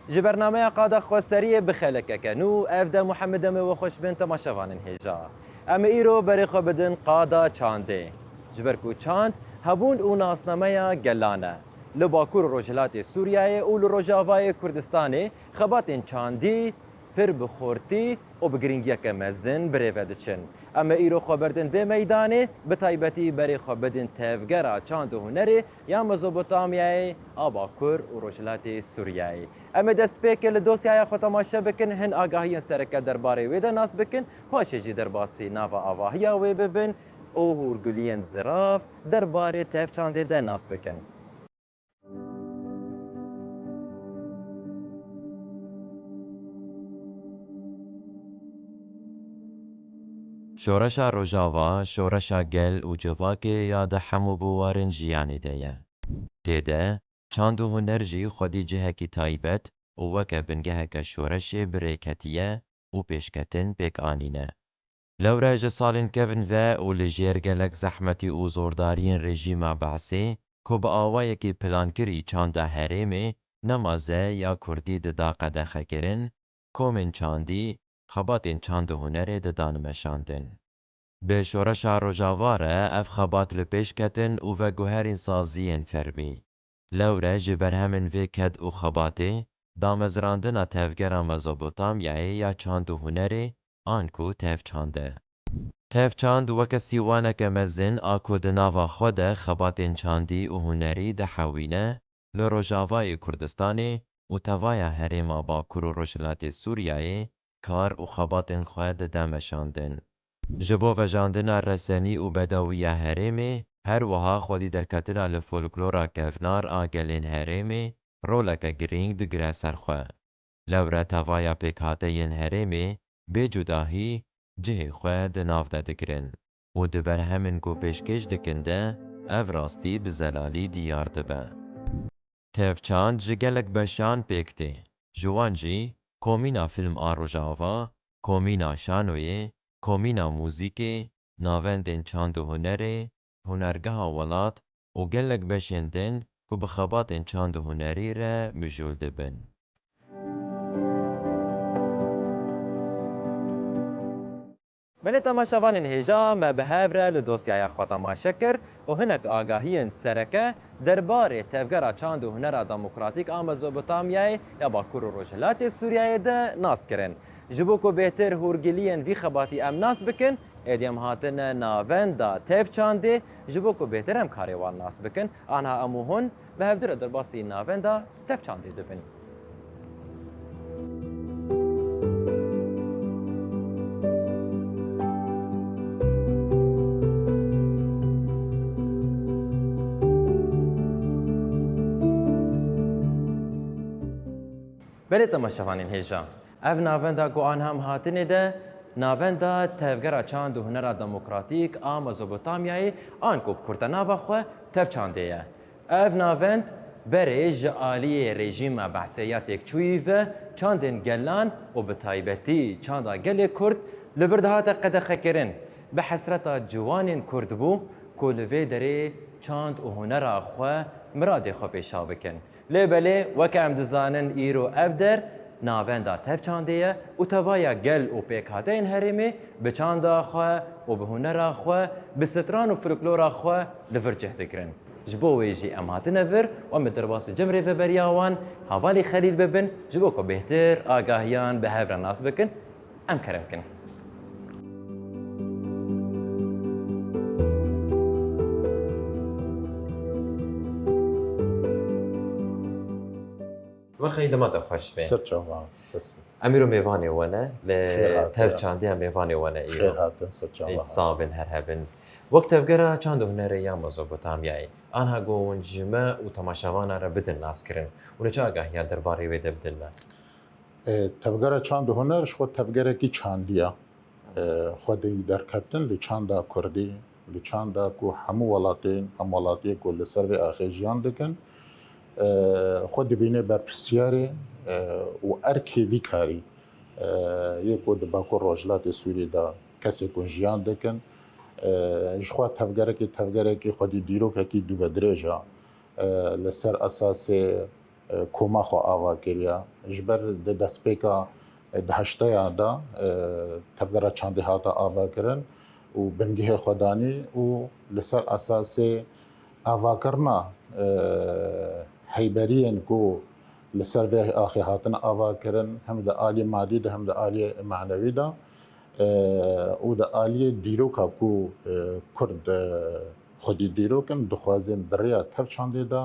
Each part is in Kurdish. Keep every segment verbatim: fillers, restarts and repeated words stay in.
Ji bernameya qada xweseriyê bi xelekeke nû, ev de Muhammed em ê we xweş bin temaşevanên hêja. Em ê îro berê xwe bidin qada çandê. Ji ber ku çand hebûn û nasnameya gelan e. Li Bakur û Rojhilatê Sûriyeyê û li Rojavayê Kurdistanê xebatên çandî pir bi xurtî û bi giringiyeke mezin bi rê ve diçin. Em ê îro xwe berdin vê meydanê, bi taybetî berê xwe bidin tevgera çand û hunerê ya Mezopotamyayê a Bakur û Rojhilatê Sûriyeyê. Em ê destpêkê li dosyaya xwe temaşe bikin, hin agahiyên sereke derbarê wê de nas bikin, paşê jî derbasî nava avahiya wê bibin û hûrguliyên zirav derbarê tevçandê de nas bikin. Şoreşa Rojava, şoreşa gel û civakê ya di hemû biwarên jiyanê de ye. Tê de, çand û huner jî xwedî cihekî taybet û weke bingeheke şoreşê bi rê ketiye û pêşketin pêk anîne. Lewre ji salên kevin ve û li jêr gelek zehmetî û zordariyên rejîma Behsê, ku bi awayekî plankirî çanda herêmê, nemaze ya kurdî dida qedexekirin, komên çandî, xebatên çand û hunerê didan meşandin. Bi şoreşa Rojava re ev xebat li pêş ketin û veguherîn saziyên fermî. Lewre ji berhemên vê ked û xebatê, damezrandina tevgera Mezopotamyayê ya çand û hunerê, anku tevçand e. Tevçand weke sîwaneke mezin a ku di nava xwe de xebatên çandî û hunerî dihewîne, li Rojavayê Kurdistanê û tevaya herêma Bakur û Rojhilatê Sûriyeyê kar û xebatên xwe dide meşandin. Ji bo vejandina resenî û bedewiya herêmê, her wiha xwedî derketina li folklora kevnar a gelên herêmê roleke girîng digire ser xwe. Lewre tevaya pêkhateyên herêmê bê cudahî cihê xwe di nav de digirin û di berhemên ku pêşkêş dikin de ev rastî bi zelalî diyar dibe. Tevçand ji gelek beşan pêk tê. Ji wan jî Komîna Fîlm a Rojava, Komîna Şanoyê, Komîna Muzîkê, Navendên Çand û Hunerê, Hunergeha Welat û gelek beşên din ku bi xebatên çand û hunerî re mijûl dibin. Belê temaşevanên hêja, me bi hev re li dosyaya xwe temaşe kir û hinek agahiyên sereke derbarê tevgera çand û hunera demokratîk a Mezopotamyayê ya Bakur û Rojhilatê Sûriyeyê de nas kirin. Ji bo ku bêhtir hûrgiliyên vî xebatî em nas bikin, êdî em hatine navenda tevçandê, ji bo ku bêhtir em karê wan nas bikin, anha em û hûn bi hevdu re derbasî navenda tevçandê dibin. Belê temaşevanên hêja, ev navenda ku anha em hatinê de, navenda Tevgera Çand û Hunera Demokratîk a Mezopotamyayê, an ku bi kurte nava xwe Tevçandê ye. Ev navend berê ji aliyê rejîma Behsê ya têkçûyî ve çandên gelan û bi taybetî çanda gelê Kurd li vir dihate qedexekirin. Bi hesreta ciwanên Kurd bû ku li vê derê çand û hunera xwe, miradê xwe pêşa bikin. Lê belê, weke em dizanin, îro ev der navenda tevçandê ye û tevaya gel û pêkhateyên herêmê bi çanda xwe û bi hunera xwe, bi stran û folklora xwe li vir cih digirin. Ji bo wê jî em hatine vir û em bi derbasî cem rêveberiya wan, Hevalî Xelîl bibin, ji bo ku bêhtir agahiyan bi hev re nas bikin. Em kerem kin. Wexeyî dema te xweş be. Ser çava, ser ser. Em îro mêvanê we ne, li Xêr hate. Tev çandiya mêvanê we ne îro. Xêr hate, ser çava. Ît sabin her hebin. Wek tevgera çand û hunerê ya Mezopotamyayê, anha go hûn ji me û temaşevanan re bidin naskirin û li çi agahiya derbarê wê de bidin me? E, tevgera çand û huner ji xwe tevgerekî çandî ye. E, xwedî derketin li çanda kurdî, li çanda ku hemû welatên, hemwelatiyê ku li ser vê axê jiyan dikin, e, xwe dibîne berpirsiyarê, e, û erkê vî karî, e, yê ku di Bakur Rojhilatê Sûriyê de kesê ku jiyan dikin, e, ji xwe tevgerekî, tevgerekî xwedî dîrokekî dûvedirêj e, e, li ser esasê e, koma xwe ava kiriye. Ji ber di destpêka, e, di heşteya de, e, tevgera çandê hate avakirin û bingehê xwe danî û li ser esasê avakirina, e, heyberiyên ku li ser vê axê hatin avakirin, hem di aliyê madî de hem di aliyê manewî de, e, û di aliyê dîroka ku, e, Kurd, e, xwedî dîrok in, dixwazin di rêya tev çandê de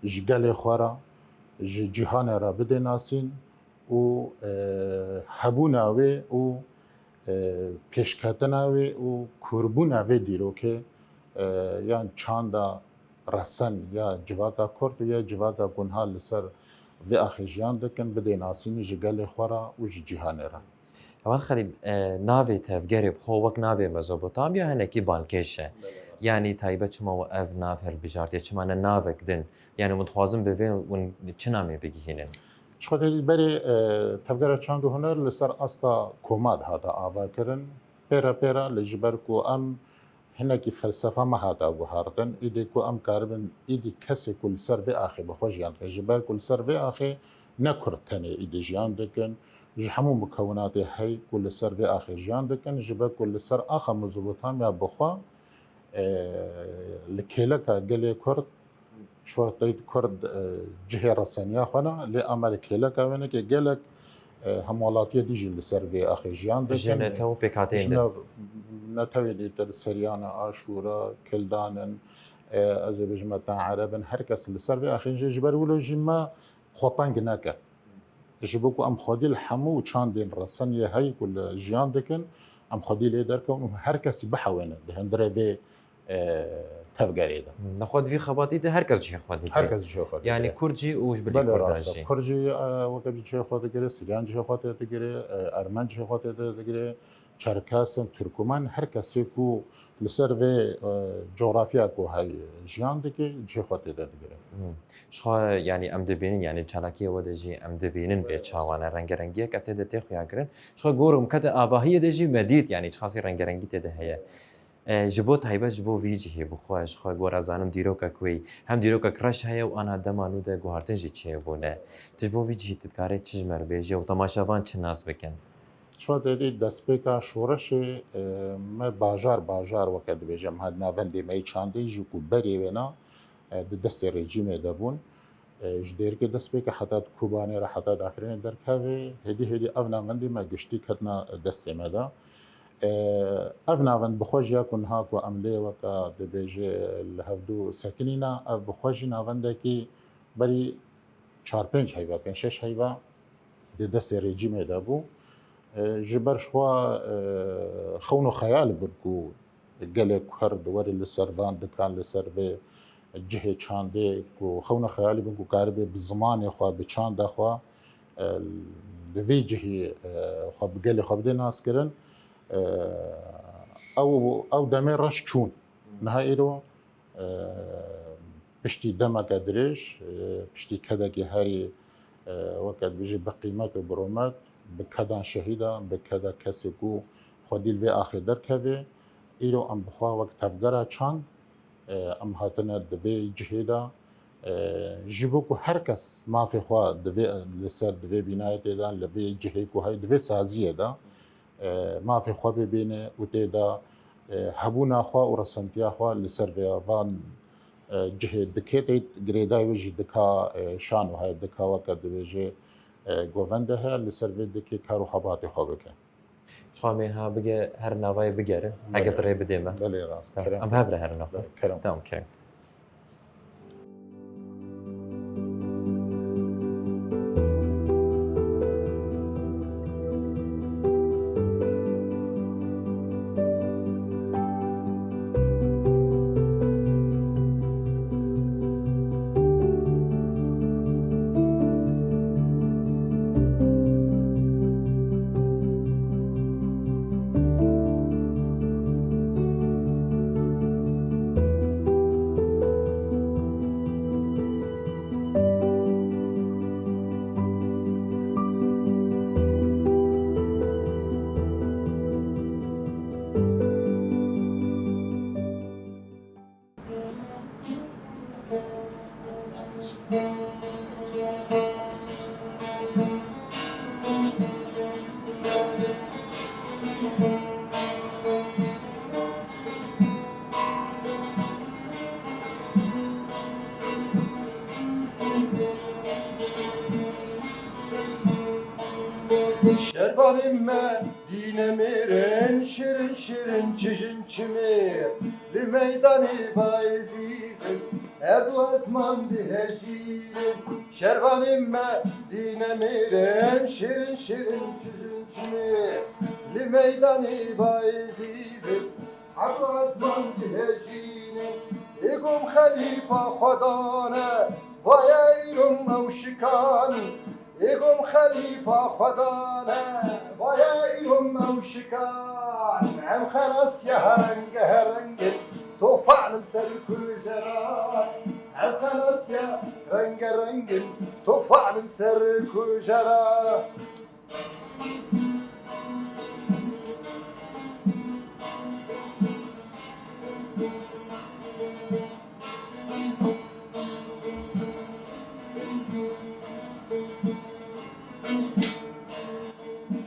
ji gelê xwe re, ji cîhanê re bidê nasîn û, e, hebûna wê û, e, pêşketina wê û kûrbûna vê dîrokê, e, yan çanda resen ya civaka Kurd û ya civaka ku niha li ser vê axê jiyan dikin, bidê nasîn ji gelê xwe re û ji cîhanê re. Heval Xelîl, e, navê tevgerê bi xwe wek navê Mezopotamya hinekî balkêş e. Belê, rast. Yanî taybet çima we ev nav hilbijartiye, çima ne navek din? Yanî hûn dixwazin bi vê hûn çi namê bigihînin? Ji xwe tê dî berê, e, tevgera çand û huner li ser asta koma dihate avakirin. Pêre pêre li ji ber ku em hinekî felsefa me hate guhertin, îdî ku em karibin, îdî kesê ku li ser vê axê bi xwe jiyan dikin, ji ber ku li ser vê axê ne Kurd tenê îdî jiyan dikin, ji hemû mukewinatê hey ku li ser vê axê jiyan dikin, ji ber ku li ser axa Mezopotamya bi xwe, e, li kêleka gelê Kurd, ji wextê Kurd, e, cihê reseniya xwe ne, lê em li kêleka wê ne, gelek, e, hemwelatiyê dî jî li ser vê axê jiyan dikin. Ji netew û pêkhateyên Ji din. ne-, netewê dîtir, Seryana, Aşûra, Kildan in, e, ez ê bêjim, me ta Ereb in, her kes li ser vê axê jî, ji ber wilo jî me xwe teng neke. Ji bo ku em xwedî li hemû çandên reseniyê hey ku li jiyan dikin, em xwedî lê derkevin û her kesî bihewêne di hundirê vê, e, tevgerê de. Nexwe di vî xebatî de her kes cihê xwe dike. Her kes cihê xwe dike. Yanî Kurd jî û ji bilî Belê Kurdan rast e. jî. Kurd jî, e, weke cihê xwe digire, Siryan cihê xwe tê digire, e, Ermen cihê xwe tê digire, Çerkes in, Tirkmen, her kesê ku li ser vê, e, coğrafya ku hey jiyan dike, cihê xwe tê de digire. Hmm. Ji xwe, yanî em dibînin, yanî çalakiyê we de jî em dibînin bê çawan e, rengerengiyeke tê de tê xuyakirin. Ji xwe gor û mkete avahiyê de jî me dît, yanî çiqasî rengerengî tê de heye. E, ji bo taybet, ji bo vî cihê bi xwe, ji xwe gora zanim dîrokek wê, hem dîrokek reş heye û ana dema nû de guhartin jî çêbûne. Tu ji bo vî cihê tu dikarê çi ji me re bêjî û temaşevan çi nas bikin? Ji xwe tê dî destpêka şoreşê, e, me bajar bajar weke dibêje, em hat navendê me yê çandê jî ku berê wêna, e, di destê rejîmê de bûn. E, ji Dêrikê dest pê ke heta di Kobanê re, heta di Efrînê derkeve, hêdî hêdî ev navendê me giştî ketina destê me de. E, ev navend bi xwe jî ya ku niha ku em lê weke dibêje li hevdû sekinîna, ev bi xwe jî navendekî berî çar pênc heyva, pênc şeş heyva di destê rejîmê de bû. E, ji ber xwe, e, xewn û xeyal bûn ku gelê Kurd were li ser van dikan, li ser vê cihê çandê ku xewn û xeyalî bûn ku karibe bi zimanê xwe, bi çanda xwe, e, li vê cihê, e, xwe bi gelê xwe bidê naskirin. E, ew, ew demê reş çûn. Niha îro, e, piştî demeke dirêj, e, piştî kedekî herî, e, weke dibêjî bi qîmet û bi rûmet, bi kedan şehîda, bi keda kesê ku xwedî li vê axê derkeve, îro em bi xwe wek tevgera çand, e, em hatine di vê cihê de, e, ji bo ku her kes mafê xwe di vê, li ser di vê bînayê tê de, li vê cihê ku heye, di vê saziyê de, e, mafê xwe bibîne û tê de, e, hebûna xwe û resentiya xwe li ser vê van, e, cihê dike, tê girêdayî wê jî dika, e, şano heye, dika weke dibêje, e, govende heye, li ser vê dikê kar û xebatê xwe bike. Çawa em ê ha bige, her navayê bigerin, Belê. heke tu rê bidê me. Belê rast. Tamam. Kerem. Em hev re herin nexwe. Kerem. Tamam, kerem. Şervanê me dîne mêrin, şirin şirin çijin çimê, li meydanê Bayezîzin, erd û ezman dihejînin. Şervanê me dîne mêrin, şirin şirin çijin çimê, li meydanê Bayezîzin, erd û ezman dihejînin. Ê gom xelîfa xwe dane, vaye îro me ew şikan. Ê gom xelîfa xwe dane, vaye îro me ew şikan. Em xelasiya herenge herengin, tofanim ser kujeran. Em xelasiya renge rengin, tofanim ser kujeran.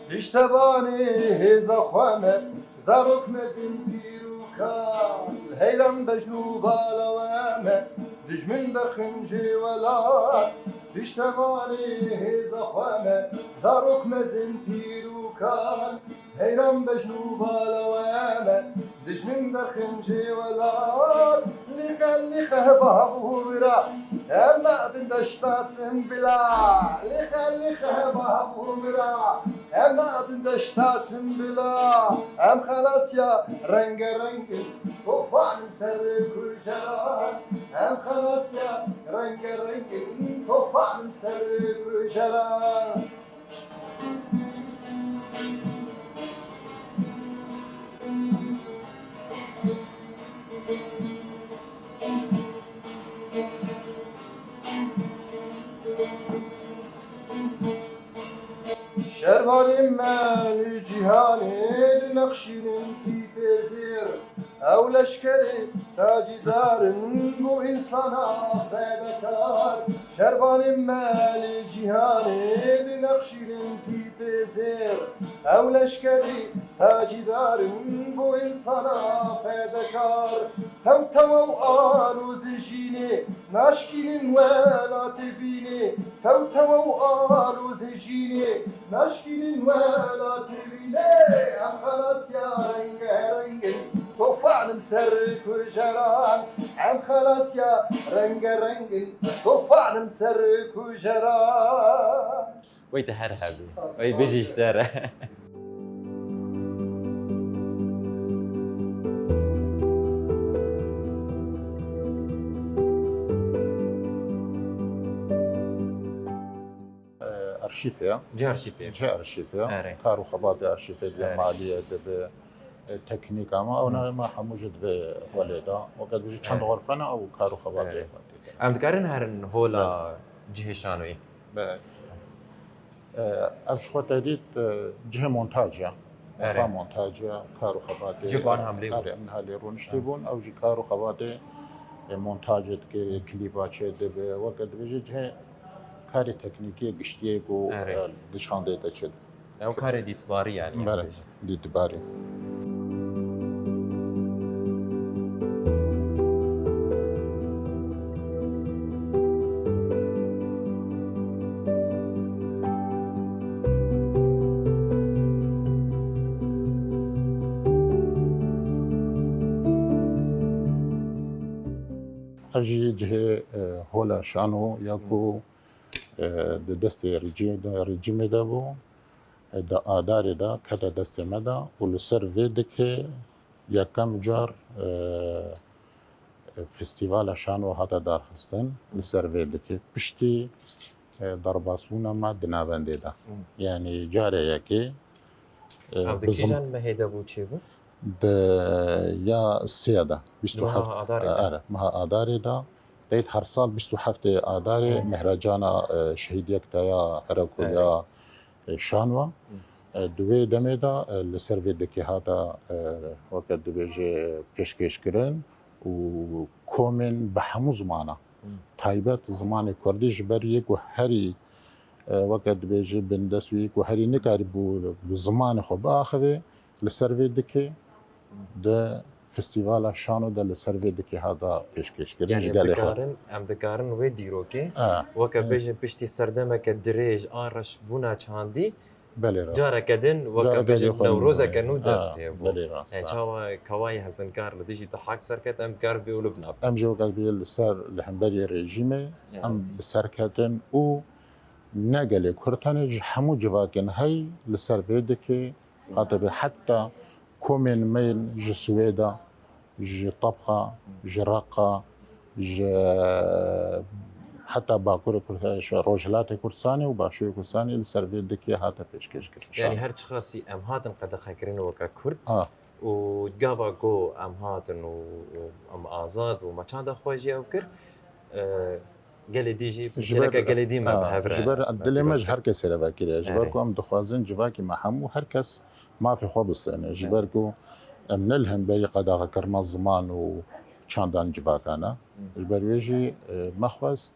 Piştevanê hêza xwe me, zarok mezin pîr û kal, heyran bejn û balawe me, dijmin derxin jê welat. Piştevanê hêza xwe me, zarok mezin pîr û kal, heyran bejn û balawe me, dijmin derxin jê welat. Lîxe lîxe bav û bira, em nadin deşta Simbila. Lîxe lîxe bav û bira, em nadin deşta Simbila. Em xelasiya renge rengin, tofanin ser kujeran. Em xelasiya renge rengin, tofanin ser kujeran. Şervanê me li cîhanê dinexşînin tîpê zêr. Ew leşkerê tacîdar in bo însana fedekar. Şervanê me li cîhanê dinexşînin tîpê zêr. Ew leşkerê tacîdar in bo însana fedekar. Tew tew ew alozê jînê, naşkînin welatê bînê. Tew tew ew alozê jînê, naşkînin welatê bînê. Em xelasiya renge rengin, tofanim ser kujeran. Em xelasiya renge rengin, tofanim ser kujeran. Wey te her hebî. Sağ ol, wey sağ ol. Bijî ji te re. Arşîfê ya. Cihê arşîfê. Cihê arşîfê ya. Erê. Kar û xebatê arşîfê dibe, erê, maliyê dibe, e, teknîk ama, ew, hı, ne, me hemû jî di vê holê de. Weke dibêjî çend, erê, xurfe ne, ew kar û xebatê, erê, holê de. Em dikarin herin hola, belê, cihê şanoyê? Belê. E, ev ji xwe te dît, e, cihê montaj e. Erê. Efa montaj e, kar û xebatê. Cih wan hemlê bû. Erê, em niha lê rûniştî, hı, bûn. Ew jî kar û xebatê, e, montajê dike, klîba çêdibe. Weke dibêjî cihê karê teknîkî giştî ye ku, erê, e, di şandeyê de çêdibe. Ew karê dîtbarî, yanî, em, belê, bêjin, dîtbarî. Ev jî cihê, e, hola şano ya ku, e, di destê rejî-, de, rejîmê de bû. Di Adarê de kete destê me de û li ser vê dikê yekem car, e, festîvala şano hate darxistin li ser vê dikê. Piştî, e, derbasbûna me di navendê de. Hmm. Yanî carê yekê, e, ev di kîjan mehê de bû, çêbû? Di ya sê de, bîst û heft, meha Adarê de. E, erê, meha Adarê de. Deyt her sal bîst û heftê Adarê, hmm, mehracana, e, şehîdiyek te ya herek û, erê, ya e, şanwa. Hı. E, di wê demê de, e, li ser vê dikê hate, e, weke dibêje pêşkêşkirin û komên bi hemû zimana, hı, taybet zimanê kurdî ji ber yê ku herî, e, weke dibêje bindest wî ku herî nikarîbû bi zimanê xwe biaxivê, li ser vê dikê di festîvala şano de li ser vê dikê hata pêşkêşkirin. Yanî ji gelê xwe. Dikarin, em dikarin wê dîrokê, e, weke, e, bêjin piştî serdemeke dirêj a reşbûna çandî, Belê rast. Careke din weke Careke bêjin din xwe Newrozeke nû dest pê bû. Belê rast. E, çawa kawayê hezinkar li dijî dihak serket, em dikar bê û li nav. Em jî weke bê li ser li hemberî rejîmê Evet. em bi ser ketin û ne gelê Kurd tenê ji hemû civakên hey li ser vê dikê hate bê heta komên me yên ji Swêda, ji Tebqa, ji Reqa, ji heta Bakurê Kurd-, ji Rojhilatê Kurdistanê û Başûrê Kurdistanê li ser vê dikê hate pêşkêşkirin. Yanî her çiqasî em hatin qedexekirin weke Kurd A. û gava ku em hatin û, û em azad û me çanda xwe jî ew kir, e, gelê dî jî Ji ber, geleke gelê dî me ha, bi hev re ji ber dilê me ji her kesê re vekiriye. Ji ber Erê. ku em dixwazin civakî me hemû her kes mafê xwe bistêne. Ji Evet. ber ku em ne li hemberî qedexekirina ziman û çandan civakana. Ji ber wê jî, e, me xwest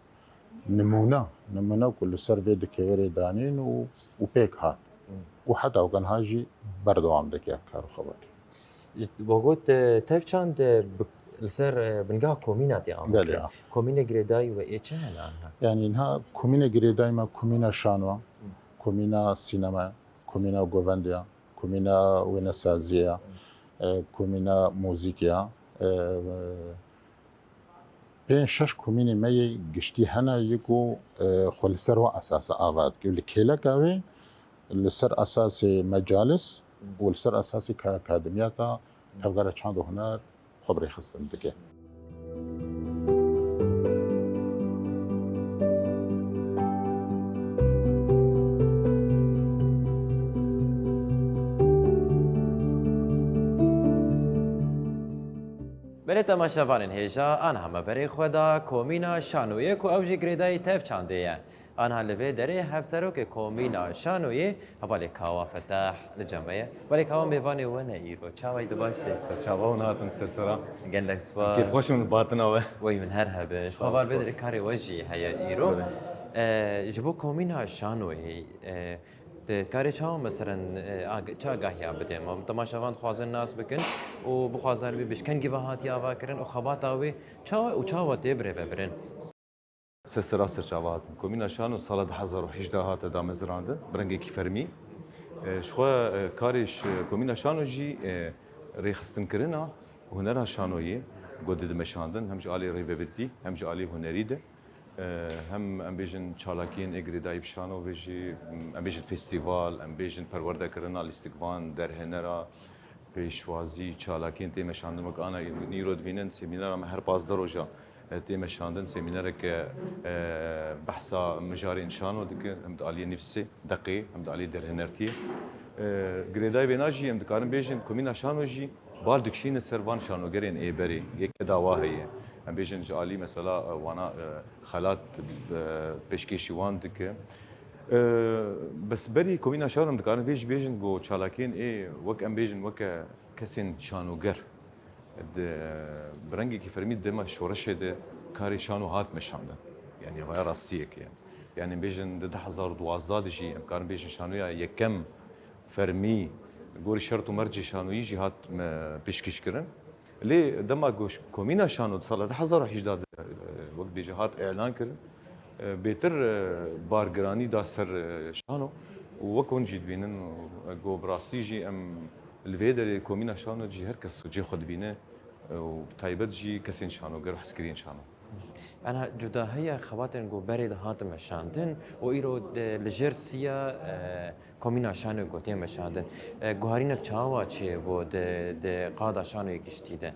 nimûne, nimûne ku li ser vê dikê were danîn û, û pêk hat. Û heta weke niha jî berdewam dike kar û xebatê. Ji bo got, e, tev çand, e, bi, li ser, e, bingeha komîna tê amakirin. Belê, ya. Komînê girêdayî we ê çi hene aniha? Yanî niha komînê girêdayî me komîna şano, komîna sînema, komîna govendiya, komîna wênesazî ya, e, komîna muzîk ya, e, pênc şeş komînê me yê giştî hene yê ku, e, xwe li ser wan esasa ava dike. Li kêleka wê li ser esasê mecalis û li ser esasê ka-, akademiyata tevgera çand û huner xwe bi rêxistin dike. Belê temaşevanên hêja, aniha me berê xwe da komîna Şanoyê ku ew jî girêdayî tev çandê ye. Aniha li vê derê hevserokê komîna Şanoyê hevalê Kawa Fetah li cem me ye. Hevalê Kawa mêvanê we ne îro. Çawa yî, tu baş î? Serçava hûn hatin ser sera. Gelek spas. Kêfxweş in, batina we. Wey min her hebe. Ji Sağ ol, xwe var vê spas. derê karê we jî heye îro. Belê. E, ji bo komîna Şanoyê, e, Te karê çawa meselen, e, ag-, çi agahiya bidê me? Temaşevan dixwazin nas bikin û bixwazin bibî ji kengî ve hatiye avakirin û xebata wê çawa û çawa tê birêvebirin? Ser sera serçava hatin. Komîna Şano sala du hezar û hejdeh hate damezirandin, bi rengekî fermî. E, ji xwe, e, karê ji Komîna Şano jî, e, rêxistinkirina hunera Şanoyê got dide meşandin, hem ji alî rêvebirtî, hem ji alî hunerî de. E, hem em bêjin çalakiyên ê girêdayî bi Şano ve jî, em bêjin festîval, em bêjin perwerdekirina lîstikvan, derhênera, pêşwazî, çalakiyên tê meşandin. Wek ana îro dibînin semînera me her pazdeh roja, e, tê meşandin. Semînereke, e, behsa mijarên Şano dike, hem di aliyê nivîsê, deqê, hem di aliyê derhênertiyê. E, girêdayî vêna jî em dikarin bêjin, Komîna Şano jî bal dikişîne ser van şanogerên ê berê, yê ke dawa heye. Em bêjin ji alî mesela, e, wana, e, xelat, e, pêşkêşî wan dike. E, bes berî Komîna Şano em dikarin vê jî bêjin ku çalakiyên ê wek em bêjin weke kesên şanoger di, bi rengekî fermî dema şoreşê de karê Şano hat meşandin. Yanî vaya rastiyek e. Yanî em bêjin di du hezar û duwazdeh de jî em karin bêjin Şanoya yekem fermî, gorî şert û mercê şanoyî jî hat me pêşkêş kirin. Lê dema ku Komîna Şano di sala du hezar û hejdeh de, e, wek bêje hat îlan kirin, e, bêtir, e, bargiranî da ser, e, Şano û wek hûn jî dibînin û, e, ku bi rastî jî em li vê derê Komîna Şano jî her kes cê xwe dibîne, e, û bi taybet jî kesên şanoger û hezkiriyên Şano. Ana cudahiya xebatên ku berê de hatin meşandin û îro de li jêr siya, e, Komîna Şanoyê ku tê meşandin, e, guharînek çawa çêbû di, di qada Şanoyê giştî de?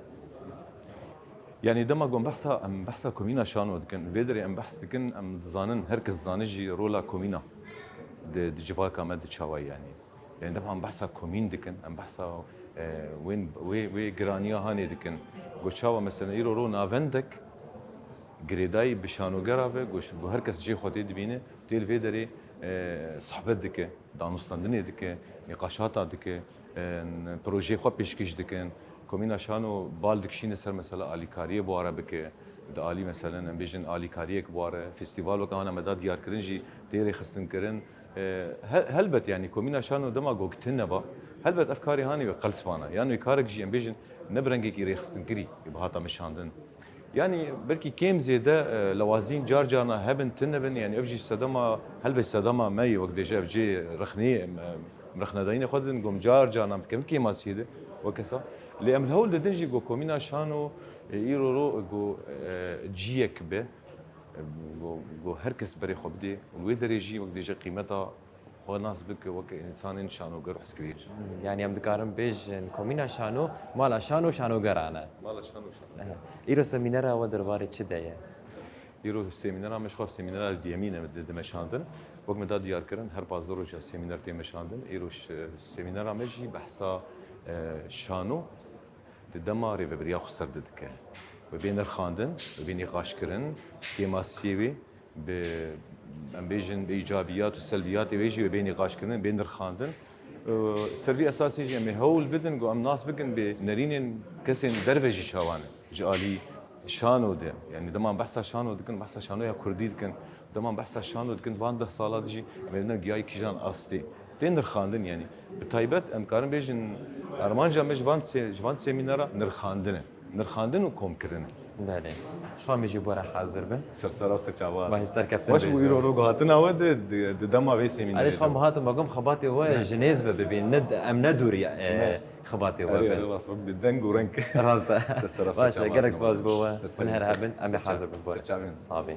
Yanî dema ku em behsa, em behsa Komîna Şano dikin, vê derê em behs dikin, em dizanin, her kes dizane jî rola komîna di, di civaka me di çawa yanî. Yanî dema em behsa komîn dikin, em behsa, e, wên, wê, wê giraniya hanê dikin. Ku çawa mesela îro ro navendek girêdayî bi şanogera ve, ku, ku her kes cê xwe tê dibîne, tê li vê derê, e, sohbet dike, danûstandinê dike, nîqaşata dike, e, projeyê xwe pêşkêş dikin. Komîna Şano bal dikişîne ser mesela alîkariyê bi ware bike, di alî meselen em bêjin alîkariyek bi ware, festîval wek ana me da diyarkirin jî tê rêxistinkirin. E, he-, helbet, yanî Komîna Şano dema ku tune ba, helbet ev karê hanê wê qels bana. Yan wê karek jî em bêjin ne bi rengekî rêxistinkirî bi hata meşandin. Yanî belkî kêm zêde, e, lewazîn car carna hebin, tune bin, yanî ev jî sedema, helbet sedema me ye, wek dibêje ev cê rexneyê, em, em, rexnedayînê xwe didin, gom car carna bi kêm kêmasiyê de, weke sa. Lê em li hewl didin jî ku komîna Şano, e, îro ro, ku, e, ciyek be, e, ku, ku her kes berê xwe bidê. Û li wê derê jî, wek dibêje, qîmeta xwe nas bike weke însanên şanoger û hezkiriyê. Hmm, yanî em dikarin bêjin komîna Şano, mala şano şanogeran e. Mala şano şanogeran. Îro semînera we derbarê çi de ye? Îro semînera me, ji xwe semînera duyemîn e di-, dimeşandin. Wek me da diyarkirin, her pazdeh roja semîner tê meşandin. Îro ş-, semînera me jî behsa, e, şano di dema rêvebiriya xweser de dike. Wê bê nirxandin, wê bê nîqaşkirin, kêmasiyê wê, bi, em bêjin, bi îcabiyat û selbiyatê wê jî wê bê nîqaşkirin, bê nirxandin. Û ser vî esasê jî em ê hewl bidin ku em nas bikin bê nerînên kesên derve jî çawa ne. Ji alî şano de, yanî dema behsa şano dikin, behsa şanoya kurdî dikin, dema behsa şano dikin, van deh sala de jî em ê bidin giyayî kîjan astê. Tê nirxandin, yanî bi taybet em karin bêjin, armanca me ji van se-, ji van semînera nirxandin e. Nirxandin û komkirin e. Belê. Şo em jî bore hazir bin. Ser sera û ser çava. Vay, serkeftin Xweş bû bêje. Îro ro guhatina we di, di, di dema vê semînerê Erê, ji xwe de. Em hatin, me gom xebatê we Ne. ji nêz ve bibîn. Ne, em ne dûrî, e, Ne. xebatê we Erê, bin. Erê, rast, wek bi deng û reng. Rast e. Ser sera û ser Baş e, çava gelek hatina spas we. ji bo we. Ser Hûn her serê. hebin, em ê Ser çav-, hazir bin bore. ser çavên. Sabê.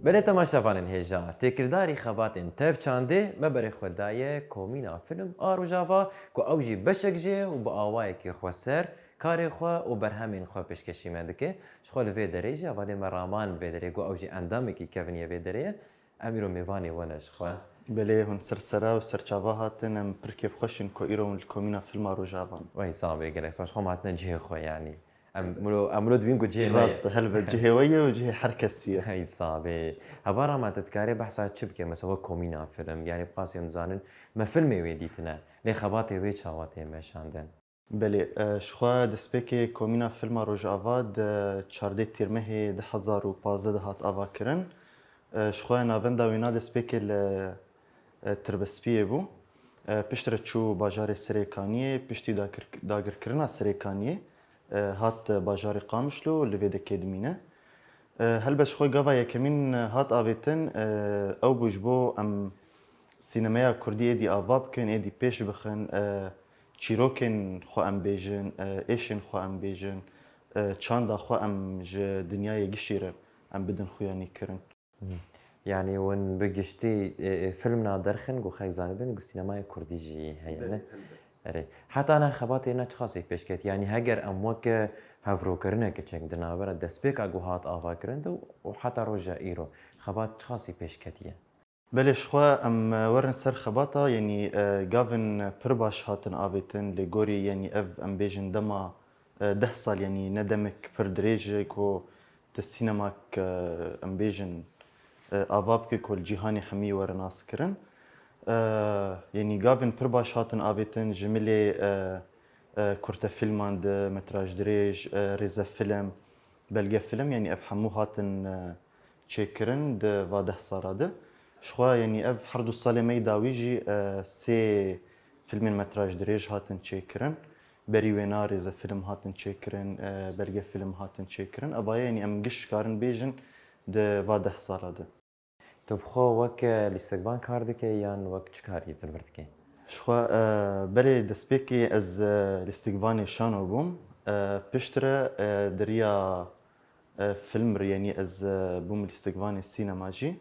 Belê temaşevanên hêja, têkildarî xebatên tev çandê me berê xwe daye komîna fîlm a Rojava ku ew jî beşek jê û bi awayekî xweser karê xwe û berhemên xwe pêşkêşî me dike. Ji xwe li vê derê jî hevalê me Raman vê derê ku ew jî endamekî kevin ye vê derê ye. Em îro mêvanê we ne ji xwe. Belê, hûn ser sera û ser çava hatin, em pir kêfxweş in ku îro hûn li komîna fîlma Rojava in. Wey, sax bê, gelek spas. Ji xwe em hatine cihê xwe, yanî. Em wilo, em wilo dibîn ku cihê me ye. Rast e, helbet cihê we ye û cihê her kesî ye. Hey, sax bê. Heval Raman, tu dikarê behsa çi bike? Mesela wek komîna fîlm, yanî bi qasî em dizanin, me fîlmê wê dîtine. Lê xebatê wê çawa tê meşandin? Belê, e, ji xwe destpêkê komîna fîlma Rojava di çardeh Tîrmehê du hezar û pazdeh de hat avakirin. E, ji xwe navenda wêna destpêkê li, e, Tirbespiyê bû. E, piştre çû bajarê Serêkaniyê, piştî dagir-, dagirkirina Serêkaniyê, e, hat bajarê Qamişlo û li vê dekê dimîne. E, helbet ji xwe gava yekemîn hat avêtin, e, ew bû ji bo em sînemeya kurdî êdî ava bikin, êdî pêş bixin, e, çîrokên xwe em bêjin, e, êşên xwe em bêjin, e, çanda xwe em ji dinyayê giştî re em bidin xuyanîkirin. Hı. Yanî hûn bi giştî, e, e, fîlm na derxin ku xelk zanibin ku sînemaya kurdî jî heye, Belê, ne? helbet. Erê. Heta na xebatê na çiqasî pêş ket? Yanî heger em weke hevrokirineke çek di navbera destpêka ku hat avakirin de û heta roja îro xebat çiqasî pêş ketiye? Belê, ji xwe em, e, werin ser xebata, yanî, e, gavin pir baş hatin avêtin, lê gorî, yanî ev em bêjin dema, e, deh sal, yanî ne demek pir dirêj e ku tu sînemak, e, em bêjin, e, ava bike ku li cîhanê hemî were naskirin. E, yanî gavin pir baş hatin avêtin ji milê, e, e, kurtefîlman de, metrajdirêj, e, rêzefîlm, belgefîlm, yanî ev hemû hatin, e, çêkirin di va deh sala de. Ji xwe, yanî ev her du salê me yê dawî jî, e, sê fîlmên metrajdirêj hatin çêkirin. Berî wêna rêzefîlm hatin çêkirin, e, belgefîlm hatin çêkirin. Ev a ye, yanî em giş karin bêjin di va deh sala de. Tu bi xwe wek, e, lîstikvan kar dike yan wek çi karî tu li vir dikî? Ji xwe, e, berê destpêkê ez, e, lîstikvanê şano bûm. E, piştre, e, di riya, e, fîlm re, yanî ez, e, bûm lîstikvanê sînema jî.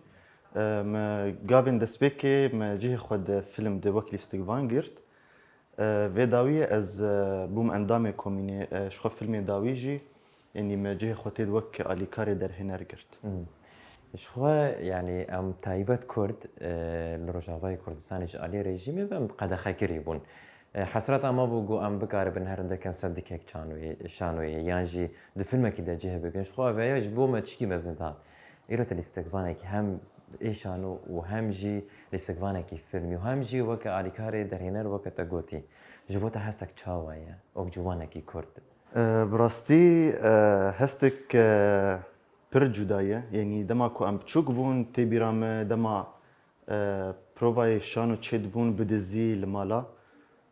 E, me gavên destpêkê me cihê xwe di fîlm de wek lîstikvan girt. E, vê dawiyê ez, e, bûm endamê komînê, e, ji xwe fîlmê dawî jî, yanî me cihê xwe tê de wek alîkarê derhêner girt. Hmm. Ji xwe, yanî em taybet Kurd, e, li Rojavayê Kurdistanê ji aliyê rejîmê ve em qedexekirî bûn. E, hesreta me bû ku em bikaribin herin dekem ser dikek çanoyê, şanoyê, yan jî di fîlmekî de cih bigirin. Ji xwe ev ya ji bo me çikî mezin dihat. Îro te lîstikvanekî hem Ê Şano û hem jî lîstikvanekî filmî û hem jî weke alîkarê derhêner weke te gotî. Ji bo te hestek çawa ye? Wek ciwanekî Kurd. E, bi rastî, e, hestek, e, pir cuda ye. Yanî dema ku em biçûk bûn, tê bîra me dema, e, provayê Şano çêdibûn bi dizî li mala.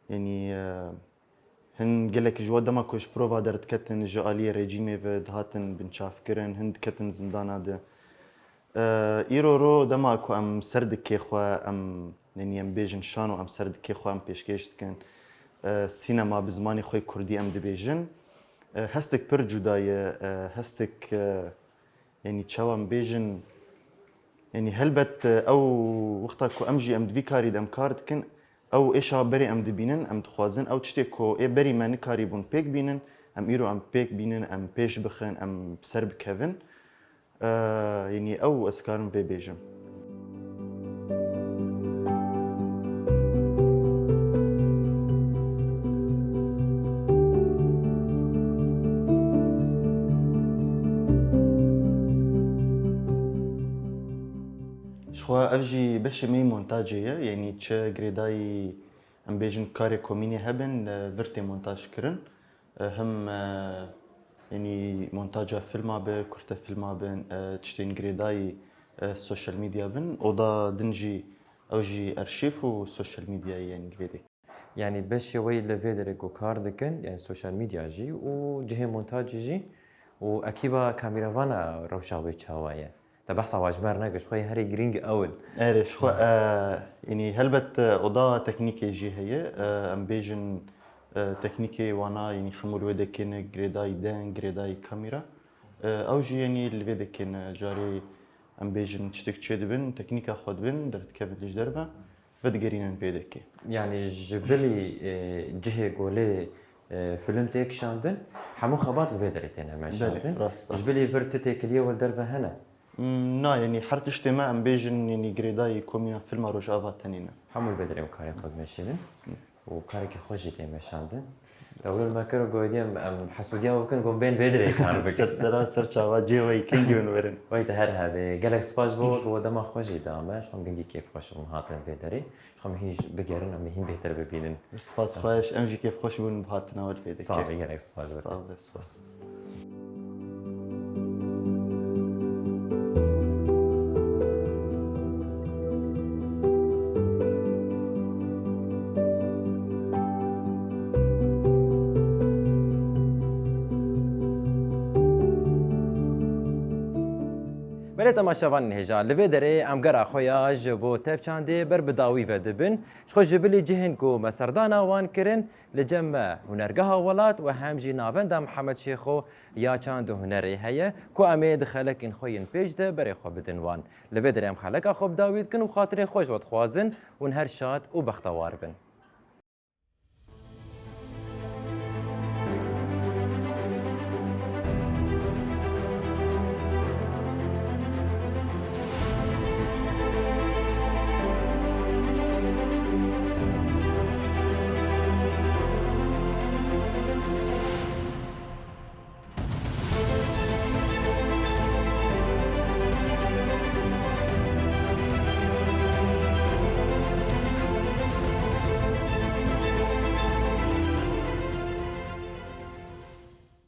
Yanî, e, hin gelekî ji we dema ku ji prova derdiketin, ji aliyê rejîmê ve dihatin binçavkirin, hin diketin zindana de. E, îro ro dema ku em ser dikê xwe, em, yanî em bêjin Şano, em ser dikê xwe em pêşkêş dikin. E, sînema bi zimanê xwe kurdî em dibêjin. E, hestek pir cuda ye, e, hestek, e, yanî çawa em bêjin, yanî helbet, e, ew wexta ku em jî em di vî karî de em kar dikin, ew êşa berê em dibînin, em dixwazin ew tiştê ku ê berî me nikarîbûn pêk bînin, em îro em pêk bînin, em pêş bixin, em bi ser bikevin. E, yanî ew ez karim vê bêjim. Ji xwe ev jî beşê me yî montajê ye, yanî çi girêdayî em bêjin karê komînê hebin, li vir tê montaj kirin. E, him, e, yanî montaja filma be, kurte filma bin, e, tiştên girêdayî, e, sosyal medya bin. Oda din jî ew jî arşîv û sosyal medyayê yanî vê dek. Yanî beşê we yî li vê derê ku kar dikin, yanî sosyal medya jî û cihê montajê jî û ekîba kamîravana rewşa wê çawa ye? Te behsa wan ji me re nekir, ji xwe yê herî girîng ew in. Erê, ji xwe, e, yanî helbet, e, oda teknîkê jî heye. E, em bêjin, e, teknîkê wana, yanî hemû li wê dekê ne, girêdayî deng, girêdayî kamîra. E, ew jî yanî li vê dekê ne, carê em bêjin tiştek çêdibin, teknîka xwe dibin, derdikevin ji derve. Vedigerînin vê dekê. Yanî ji bilî, e, cihê golê, e, film tê kişandin, hemû xebat li vê derê têne meşandin. Belê, rast e. Ji bilî vir ti têkiliyê we li derve hene? Mm, na, yanî her tiştê me em bêjin, yanî girêdayî komîna filma Rojava tenê ne. Hemû li vê derê em karê xwe dimeşînin û karekî xweş jî tê meşandin. Tewil me kir û gotiye em, em hesûdiya we bikin, got bên vê derê kar bikin. Ser sera, ser çava, cihê we yî kengî bin werin. Wey te her hebê. Gelek spas ji bo, bo dema xwe jî da me. Ji xwe em gingî kêfxweş bûn hatin vê derê. Ji xwe em hîn bigerin, em hîn bêhtir bibînin. Spas xweş, em jî kêfxweş bûn bi hatina we li vê dekê. Sağ ol, gelek spas. Sağ ol, spas. Belê temaşevanên hêja, li vê derê em gera xwe ya ji bo tev çandê ber bi dawî ve dibin. Ji xwe ji bilî cihên ku me serdana wan kirin, li cem me Hunergeha Welat û hem jî Navenda Mihemed Şêxo ya çand û hunerê heye, ku em ê di xelekên xwe yên pêş de berê xwe bidin wan. Li vê derê em xeleka xwe bi dawî dikin û xatirê xwe ji we dixwazin, hûn her şad û bextewar bin.